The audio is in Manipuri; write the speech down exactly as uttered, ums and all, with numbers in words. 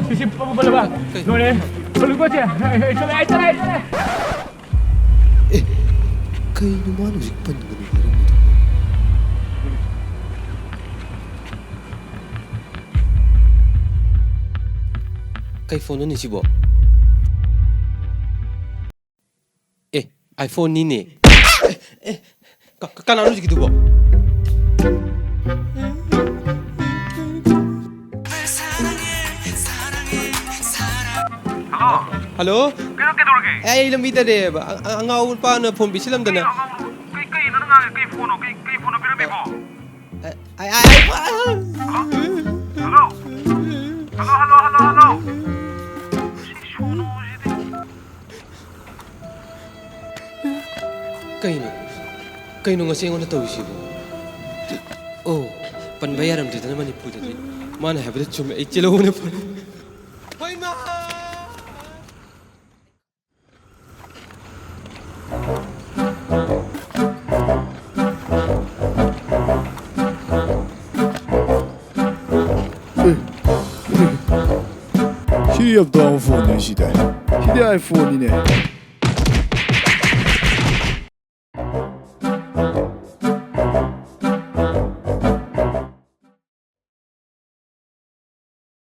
ꯁꯤ, ꯁꯤ, ꯄꯜꯂꯨ, ꯄꯜꯂꯨ, ꯄꯜꯂꯨ꯫ ꯀꯩ? ꯂꯣꯏꯔꯦ꯫ ꯄꯜꯂꯨꯀꯣ, ꯆꯦ꯫ ꯑꯩ, ꯑꯩ ꯆꯠꯂꯦ, ꯑꯩ ꯆꯠꯂꯦ, ꯑꯩ ꯆꯠꯂꯦ꯫ ꯑꯦ, ꯀꯩꯅꯣ ꯃꯥꯅ ꯍꯧꯖꯤꯛ ꯄꯟꯒꯅꯨ ꯍꯥꯏꯔꯝꯕꯗꯨꯕꯣ? ꯀꯩ ꯐꯣꯟꯅꯣꯅꯦ ꯁꯤꯕꯣ? ꯑꯦ, iPhone ꯅꯤꯅꯦ꯫ ꯑꯦ, ꯑꯦ, ꯀ-, ꯀ-, ꯀꯅꯥꯅꯣ ꯍꯧꯖꯤꯛꯀꯤꯗꯨꯕꯣ? ꯍꯜꯂꯣ? ꯍꯜꯂꯣ? ꯀꯩꯅꯣ, ꯀꯩꯗꯧꯔꯒꯦ? ꯑꯦ, ꯑꯩ ꯂꯝꯕꯤꯗꯅꯦꯕ꯫ ꯑ-, ꯑ-, ꯑꯉꯥꯎꯕ ꯅꯨꯄꯥꯅ ꯐꯣꯟ ꯄꯤꯁꯤꯜꯂꯝꯗꯅ꯫ ꯀꯩ ꯑꯉꯥꯎꯕ? ꯀꯩ, ꯀꯩꯅꯣ ꯅꯪ ꯉꯥꯡꯉꯤ? ꯀꯩ ꯐꯣꯟꯅꯣ? ꯀꯩ, ꯀꯩ ꯐꯣꯟꯅꯣ ꯄꯤꯔꯝꯃꯤꯕꯣ? ꯑ-, ꯑ-, ꯑ-, hello? Hello, hello, hello, hello? ꯁꯤ ꯁꯣꯅꯣꯁꯤꯗꯤ꯫ ꯀꯩꯅꯣ? ꯀꯩꯅꯣ ꯉꯁꯤ ꯑꯩꯉꯣꯟꯗ ꯇꯧꯔꯤꯁꯤꯕꯣ? ꯑꯣ, ꯄꯟꯕ ꯌꯥꯔꯝꯗꯦꯗꯅ ꯃꯅꯤꯄꯨꯔꯗꯗꯤ꯫ ꯃꯥꯅ ꯍꯥꯏꯕꯗ ꯆꯨꯝꯃꯦ, ꯑꯩ ꯆꯦꯜꯍꯧꯕꯅ ꯐꯔꯦ꯫ ꯍꯣꯏꯃꯥ! ꯑꯦ, ꯁꯤ ꯌꯥꯝ ꯇꯥꯡꯕ ꯐꯣꯟꯅꯦ ꯁꯤꯗꯤ꯫ ꯁꯤꯗꯤ iPhone ꯅꯤꯅꯦ꯫